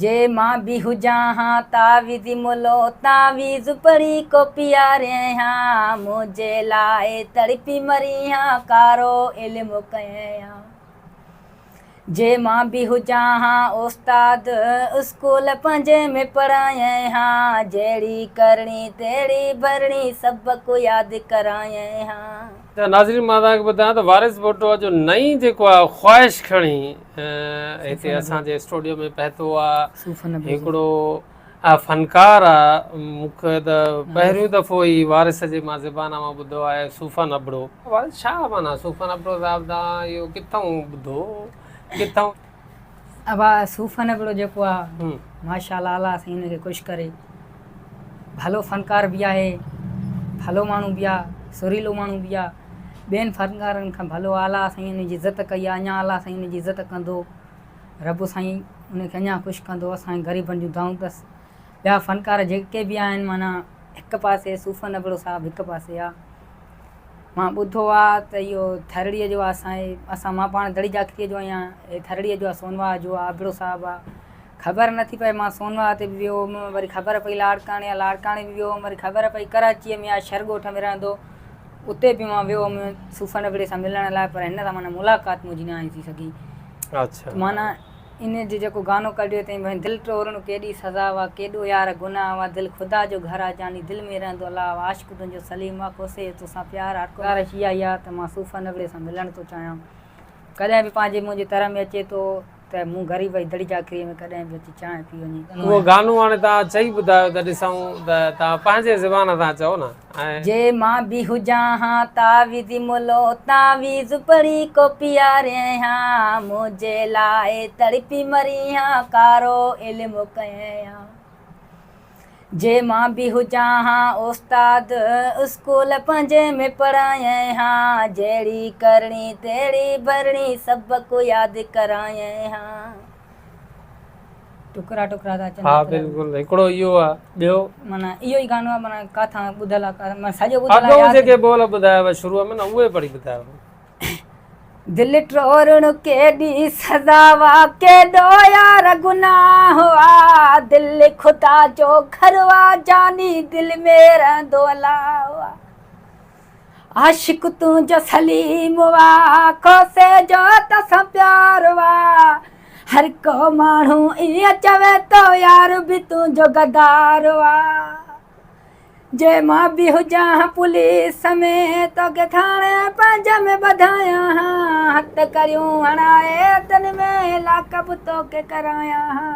جي مان به هجان ها تعويذي ملو تعويذ پڙهي ڪو پيارين ها منهنجي لاء تڙپي مرين ها ڪارو علم ڪئين ها جي مان به هجان ها استاد اسڪول پنهنجي ۾ پڙهايين ها جهڙي ڪرڻي تهڙي ڀرڻي سبق ياد ڪرايين ها. ته ناظرين مان توهان کي ٻڌايان ته وارث ڀٽو اڄ نئين جيڪو آهي خواهش کڻي هتي اسان جي اسٽوڊيو ۾ پهتو آ هڪڙو فنڪار آ مون کي ته پهريون دفعو ئي وارث جي مان زبان مان ٻڌو آهي صوفن ابڙو. وارث ڇا معنيٰ صوفن ابڙو صاحب تان اهو ڪٿئون ٻڌو ڪٿئون. ابا صوفن ابڙو جيڪو آ ماشاء الله الله سائين ان کي خوش ڪري ڀلو فنڪار به آهي ڀلو ماڻهو به آ سريلو ماڻهو به آ. ٻين فنڪارن کان ڀلو الله سائين ان جي عزت ڪئي آهي اڃا الله سائين ان جي عزت ڪندو رب سائين ان کي اڃا خوش ڪندو اسان غريبن جون دعائون اٿس ٻيا فنڪار جيڪي به آهن معنيٰ هڪ پاسي صوفن ابڙو صاحب هڪ پاسي آ مان ٻڌو آ ته اهو ٿرڙيء جو آ اسان اسان مان پاڻ دڙي جاکريء جو آهيان هي ٿرڙيء جو آ سونواهه جو آ ابڙو صاحب آ خبر نه ٿي پئي مان سونواهه تي به ويو هوم وري خبر پئي لاڙڪاڻي آ لاڙڪاڻي به ويو هوم وري خبر پئي ڪراچيء ۾ آ شھر ڳوٺ ۾ رهندو اتي به مان ويو هوم صوفن ابڙي سان ملڻ لاء پر هن سان معنيٰ ملاقات منهنجي ناهي ٿي سگهي اڇا معنيٰ ان جو جيڪو گانو ڪڍيو اٿئي ڀئي دل ٽوڙڻ ڪيڏي سزا وا ڪيڏو يار گناهه وا دل خدا جو گهر آ جاني دل ۾ رهندو الله وا عاشق تنهنجو سليم وا کوسي جو توسان پيار آ هر ڪو گذارش اها ئي آ ته مان صوفن ابڙي سان ملڻ ٿو چاهيان ڪڏهن به پنهنجي منهنجي تر ۾ اچي ٿو ته مون غريب جي دڙي جاکريء ۾ ڪڏهن به اچي چانهه پي وڃي. اهو گانو هاڻي توهان چئي ٻڌايو ته ڏسون ته توهان پنهنجي زبان سان چئو نه ۽. جي مان به هجان ها تعويذي ملو تعويذ پڙهي ڪو پيارين ها منهنجي لاء تڙپي مرين ها ڪارو علم ڪئين ها. جي مان به هجان ها استاد اسڪول پنهنجي ۾ پڙهايان ها جهڙي ڪرڻي تهڙي ڀرڻي سبق ياد ڪرايان ها. ٽڪرا ٽڪرا ٿا اچن ها بلڪل هڪڙو اهو آ ٻيو معنيٰ اهو ئي گانو آ معنيٰ ڪاٿان ٻڌل آ معنيٰ سڄو ٻڌل آ اڳئون جيڪي ٻول ٻڌايو شروع ۾ نه اهي پڙهي ٻڌايو. دل ٽوڙڻ ڪيڏي سزا وا ڪيڏو يار گناهه آ دل خدا جو گهر آ جاني دل ۾ رهندو الله آ عاشق تنهنجو سليم وا کوسي جو توسان پيار وا هر ڪو ماڻهو ائين چوي ٿو يار به تنهنجو غدار وا. جي مان به هجان ها پوليس ۾ توکي ٿاڻي پنهنجي ۾ ٻڌايان ها هٿ ڪريون هڻائي تن ۾ لاڪ به توکي ڪرايان ها.